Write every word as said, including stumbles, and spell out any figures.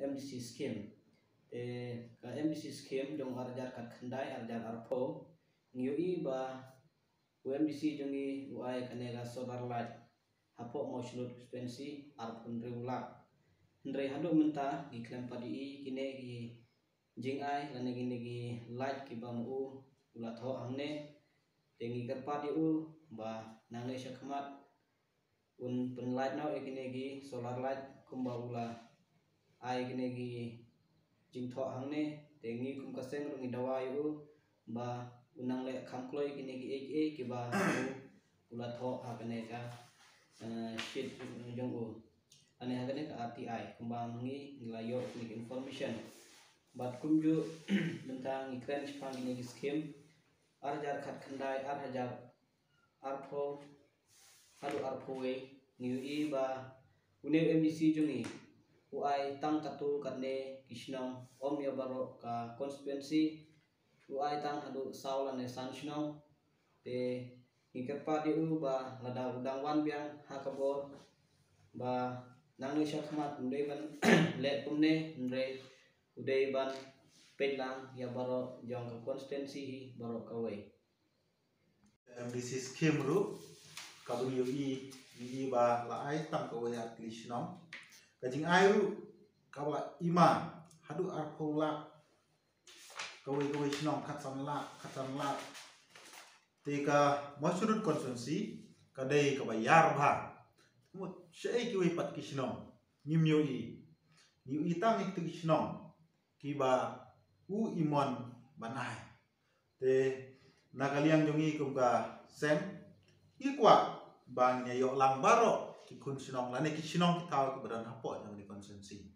M D C scheme. Te ka M D C scheme jong ar hajar khatkhyndai ar hajar arphew, ngi ïohi ba u M D C jong ngi u ai kane ka solar light hapoh Mawshynrut constituency arphew hynriew lak. Hynrei haduh mynta ngi khlem pat ïohi kine ki jingai lane kine ki light kiba ma u u la thoh hangne. Te ngi kyrpad ïa u ba nangne shakhmat un pynlait noh ïa kine ki solar light kumba u la ai kine ki jingthoh hangne. Te ngi kum ka seng ruh ngi dawa ïa u ba u nang leh kham kloi kine kiei kiei kiba u u la thoh ha kane ka, eh, sheet jong u lane ha kane ka R T I kumba ngi ngi la ïoh kine ki information. Bad kumjuh mynta ngi kren shaphang kine ki scheme ar hajar khatkhyndai ar hajar arphew haduh arphew wei, ngi ïohi ba une u M D C jong ngi u ai tang katto katne ki shnong, ym ïa baroh ka constituency, u ai tang haduh saw lane san shnong. Te ngi kyrpad ïa u ba lada u dang wan biang ha ka bor ba nangne shakhmat um dei ban leh kumne, hynrei u dei ban peit lang ïa baroh jong ka constituency hi baroh kawei. M D C scheme ruh kaba ngi ïohi, ngi ïohi ba la ai tang kawei ar tylli shnong. Ka jingai ruh kaba la i ma haduh arphew lak, kawei kawei shnong khatsan lak, khatsan lak. Te ka Mawshynrut constituency ka dei kaba ïar bha. Mut shaei kiwei pat ki shnong ngim ïohi. Ngi ïohi tang ïa kitu ki shnong kiba u i mon ban ai. Te na ka liang jong ngi kum ka seng, ngi kwah ba ngin ïa ïoh lang baroh ki khun shnong lane ki shnong ki thaw kiba don hapoh jong kane ka constituency.